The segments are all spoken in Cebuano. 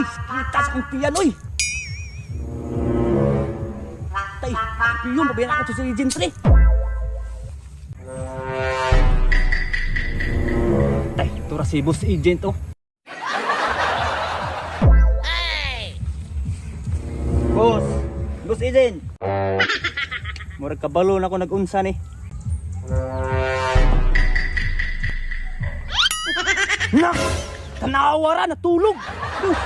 Ay, kita sa akong tiyan, oy. Tay, piyon, pabayan ako to sa agent pre. Tay, tura si boss agent, oh. Boss, boss agent. Murag kabalo na ako nag-unsa ni. Na! Tanawa ra, natulog! Boss!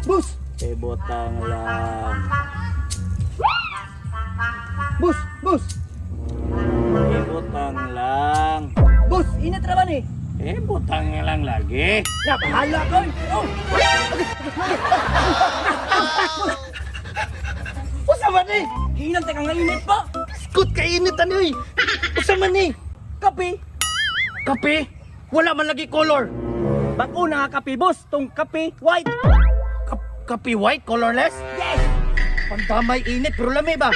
Boss! Eh, botang lang. Boss! Boss! Eh, botang lang. Boss! Init ra ba ni? Eh, botang lang lagi. Na, bahala ka! Oy! Oh! Usa man eh! Hinang teka nga init pa! Iskot ka init ano eh! Usa man eh! Kape! Kape? Wala man lagi color. Bag-o na nga kape, boss! Tong kape, white! Kape white, colorless? Yes! Pandamay init pero lami ba?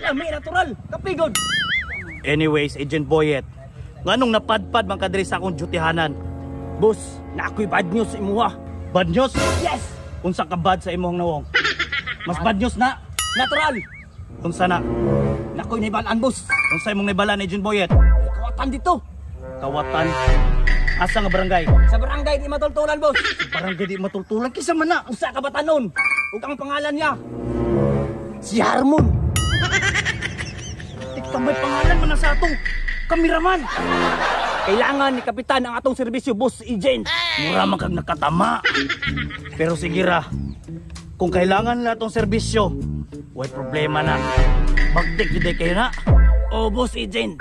Lami, natural! Kape, good! Anyways, Agent Boyet, nganong napadpad man kadiri sa akong dutihanan? Boss, na ako'y bad news sa imuha. Bad news? Yes! Unsa ka bad sa imong nawong? Mas bad news na? Natural! Unsa na? Na ako'y naibalaan, boss! Unsa imong naibalan, Agent Boyet? May kawatan dito! Kawatan. Asa nga barangay? Sa barangay, di matultulan, boss! Barangay di matultulan kisa man na. Usa ka batanon! Ug ang pangalan niya, si Harmon! Tikta may pangalan man na sa atong kameraman. Kailangan ni Kapitan ang atong serbisyo, boss agent. Mura man kag nakatama. Pero sige ra, kung kailangan nila atong serbisyo, way problema na. Bagdik gid kayo na. O, boss agent.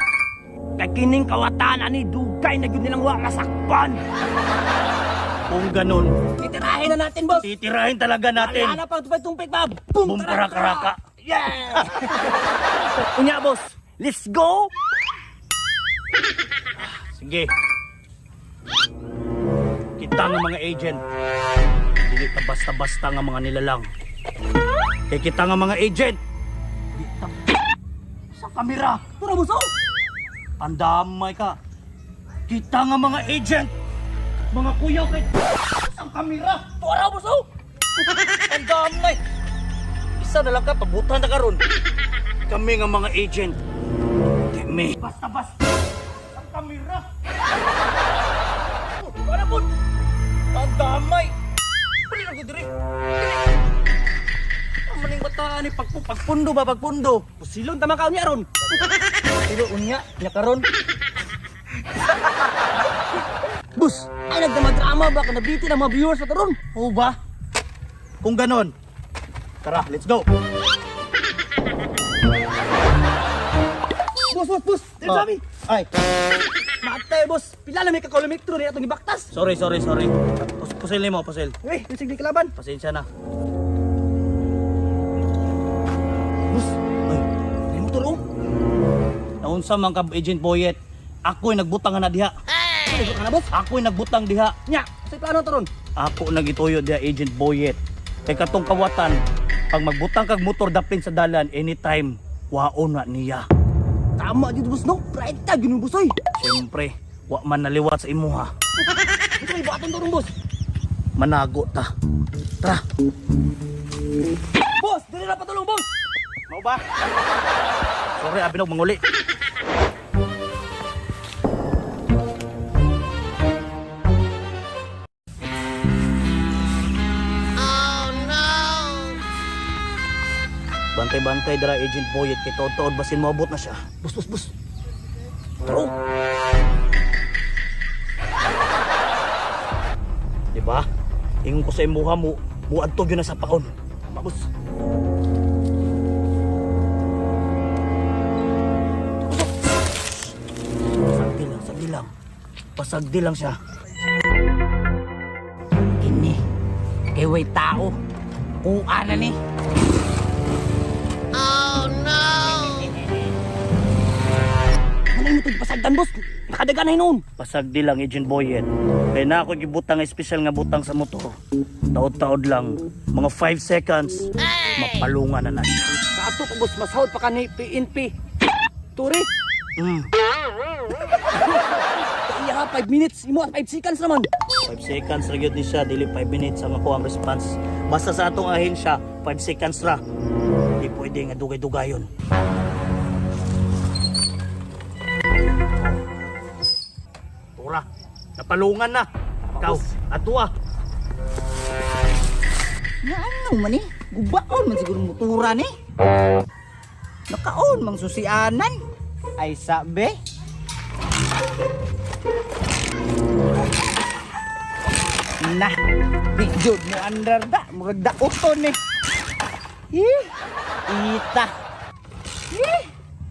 Kay kining kawatan ani dugay na gyud nilang wa masakpan. Kung ganun, Titirahin na natin, boss. titirahin talaga natin. Wala na pang tupay-tumpik, Bob. Boom, para-karaka. Yeah! Unya, boss. Let's go! Sige. Kita nga mga agent. Dili ta basta-basta nga mga nilalang. Kay kita nga mga agent. Di ta sa kamera. Tura, boss, oh. Pandamay ka. Kita nga mga agent. Mga kuyaw kay sa kamera. Tura, boss, oh. Pandamay. Isa na lang ka pabutan na karon. Kami nga mga agent. Di mi. Basta-basta sa kamera. Tura, boss. Pandamay. Bali na ko diri. Diri. Ang maning bataan ni pagpundo ba pagpundo. Pusilon tama ka unya ron. Pero unya nya karon. Boss, ay nagdrama-drama ba ka nabitin ang mga viewers na karon? Oo ba? Kung ganon. Tara, let's go. Boss, boss, boss. Dili Oh. sabi. Ay, Matay, boss. Pila na may kakilometro ni atong gibaktas. sorry, sorry, sorry. Pusil nimo, pusil. Eh, yung sige kalaban. Pasensya na. Boss, Ay, may motor oh. naunsa man ka Agent Boyet. Ako'y nagbutang na diha. Ano ka na, boss? Ako'y nagbutang diha. Nya, sa plano to ron. Ako nagituyo diha Agent Boyet. Kay katong kawatan, pag magbutang kag motor dapin sa dalan anytime, waon na niya. Tama dito, boss, no? Pride tag, yun, boss, oy. Siyempre, wa man naliwat sa imuha. Ito may buhaton to ron, boss. Manago ta. Tara. Boss, dili na patulong, boss. Mao ba? Sorry, abi nog manguli. Bantay-bantay dara Agent Boyet kay tuod-tuod basin moabot na siya. Boss, boss, boss. Taro. Di ba? Ingon ko sa imuha mo, muadto gyud na sa paon. Tama, boss. Pasagdi lang, sagdi lang. Pasagdi lang siya. Kini. Kay way tao. Kuha na ni. Oh, no! Ano yung ito pasagdan, boss? Nakadagan na noon. Pasagdi lang Agent Boyet. Kaya na ako gibutang espesyal nga butang sa motor. Taod-taod lang, mga 5 seconds, mapalungan na na siya. Sa ato pa, boss, masahod pa ka ni PNP. Turi. Iya 5 minutes, imo 5 seconds naman. 5 seconds ra gyud ni siya, dili 5 minutes ang ako ang response. Basta sa atong ahensya, 5 seconds ra. Di pwede nga dugay-dugayon. Tura, napalungan na. Ikaw, atua. Nga ano man eh? Gubaon man siguro motora ni. Nakaon mang susianan. Ay sabi. Nah, di jud mo andar da, murag daoton ni. Eh, ita. Eh,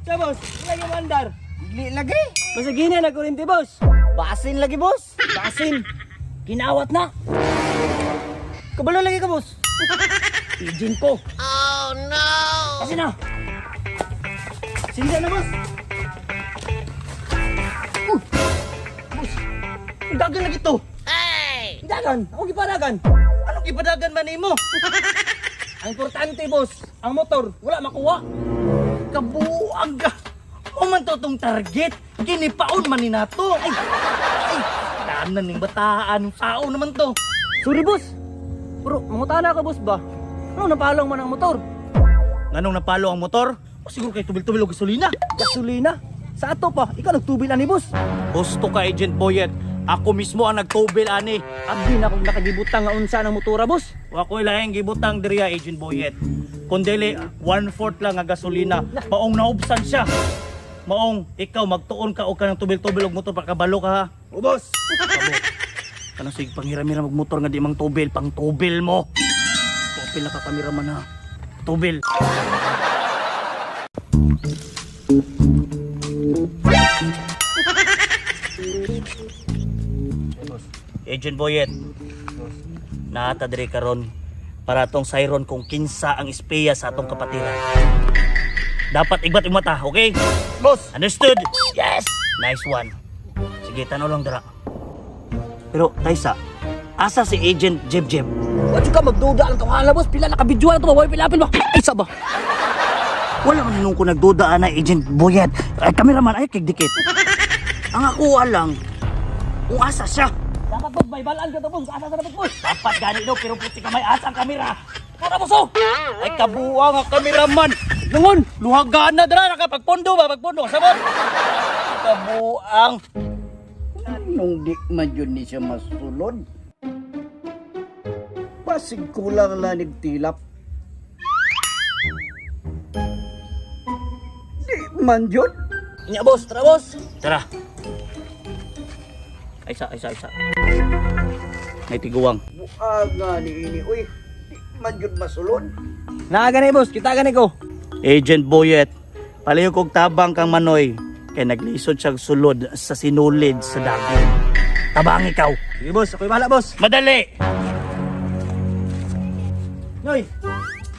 Sa boss, lagi mandar. dili lagi. Basta gina na kuryente, boss. Basin lagi, boss. Basin. Kinawat na. Kabalo lagi ka, boss. Agent ko. Oh no. Kasi na. Sinda na, boss. Boss, dagan lagi to. Dagan, ako gipadagan. Anong gipadagan man nimo? Ang importante, boss, ang motor wala makuha. Kabuang ka. O man to tong target. Kinipaon man ni nato. Ay, ay, tanan ning bataan. Sao naman to. Sorry, boss. Pero mangutana ka, boss ba? Ano napalong man ang motor? Nganong napalo ang motor? O siguro kay tubil-tubil og gasolina. Gasolina. Sa ato pa, ikaw nagtubil ani, boss. Gusto ka, Agent Boyet. Ako mismo ang nagtubil ani. Abi na kung nakagibutang nga unsa ng motora, boss. Wa ko ilahing gibutang diriya, Agent Boyet. Kundili, 1/4 lang ang gasolina. Maong naubsan siya. Maong ikaw magtuon ka og kanang tubil-tubil og motor para kabalo ka ha. O, boss. Kabo. Kanang sig pangiramira og motor nga di mang tubil, pang tubil mo. Tubil na ka kameraman ha. Tubil. Agent Boyet. Naata diri karon para atong sayron kung kinsa ang espiya sa atong kapatiran. Dapat igbat imong mata, okay? Boss. Understood? Yes! Nice one. Sige, tanaw lang dara. Pero, Taysa, asa si Agent Jeb Jeb? Wa jud ka magduda ang tawhana, boss. Pila na ka video na to ba? Way pila-pil ba? Ay, sa ba? Wala man nung ko nagduda ana Agent Boyet. Ay, kameraman, ay kigdikit. Ang ako lang, kung asa siya. Dapat, boss, may balaan ka to, boss. Asa sa dapat, boss. Dapat gani daw, pero puti ka may asa ang kamera. Tara, boss, oh. Ay, kabuang ang kameraman. Lungon. Luhagan na dara, nakapagpondo ba? Pagpondo, sabot. Kabuang. Anong di man yun ni siya masulod? Pasig kulang lanig tilap. Di man yun. Nya, boss. Tara, boss. Tara. Ay, isa, isa, isa. May tiguang. Buang nga ni ini, uy. Di man yun masulod. Naa gani, boss. Kita gani ko. Agent Boyet, palayo kog tabang kang Manoy kay naglisod siyang sulod sa sinulid sa dagon. Tabang ikaw. Sige, boss. Ako'y bahala, boss. Madali. Noy.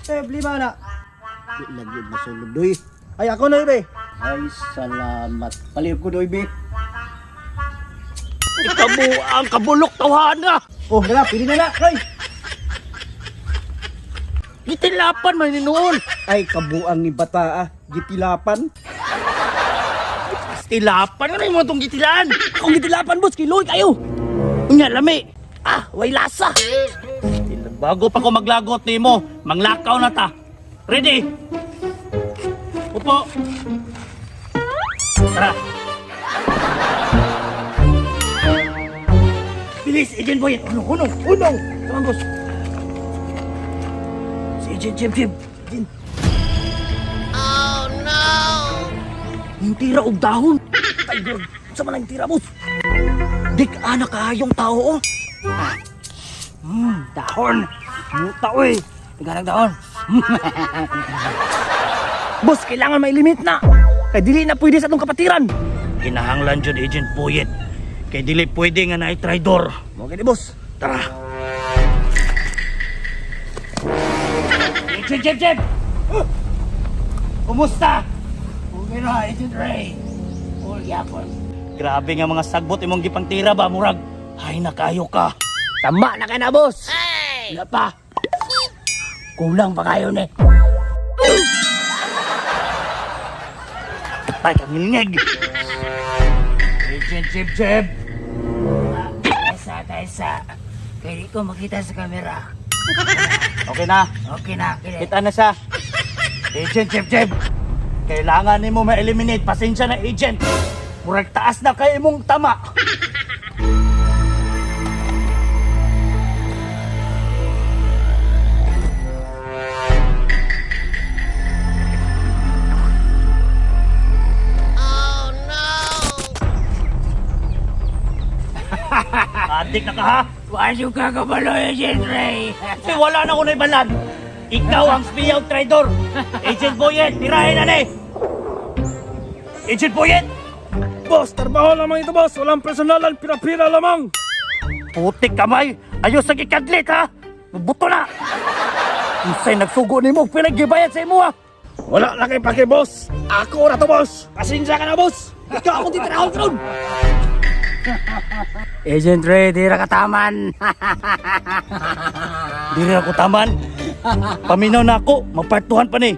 Eh, lima na. Di lang yun masulod, uy. Ay, ako na, ibe. Ay, salamat. Paliw ko, doy, be. Ikabuang kabulok tawhana. Oh, dala. Pili na na. Noy. Gitilapan man ni noon. Ay, kabuang ni bata, ah. Gitilapan. Tilapan ano yung mga tong gitilaan? Akong gitilapan, boss. Kiloy kayo. Unya lami. Ah, way lasa. Bago pa ko maglagot nimo, manglakaw na ta. Ready? Upo. Tara. Bilis, Agent Boyet. Unong, unong, unong. Come on, boss. Si Agent Jeb Jeb. Jin. Oh no! Yung tira og dahon. Tiger. Sa man ang tira, boss. Dik ana kayong tao oh. Dahon. Muta, uy. Taganang dahon. Boss, kailangan may limit na. Kay dili na pwede sa atong kapatiran. Kinahanglan jud Agent Boyet. Kay dili pwede nga naay traidor. Mo gani, boss. Tara. Agent Jeb Jeb! Kumusta? Okay na, Agent Ray. All yapon. Grabe nga mga sagbot imong gipangtira ba murag. Hay na kayo ka. Tama na ka na, boss. Wala pa. Kulang pa kayo ni. Ay kang ngilngig. Agent Jeb Jeb. lamesa. Kaya di ko makita sa kamera. Okay na. Okay na, okay na. Kita na siya. Agent Jeb Jeb. Kailangan nimo ma-eliminate. Pasensya na, agent. Murag taas na kay imong tama. Adik na ka ha? Wasyo ka kabalo, Agent Ray. Kasi wala na ko na ibalan. Ikaw ang spiyaw traitor. Agent Boyet, tirahin na ni. Agent Boyet! Boss, trabaho lamang ito, boss. Walang personalan, pira-pira lamang. Putik kamay! Ayos ang ikadlit ha! Buto na! Usay nagsugo nimo, pinagibayad sa imo ha! Wala na kay pake, boss. Ako na to, boss. Pasensya ka na, boss. Ikaw akong titirahon karon. Agent Ray, di ra kataman. Diri ako taman. Paminaw na ako, mapartuhan pa ni.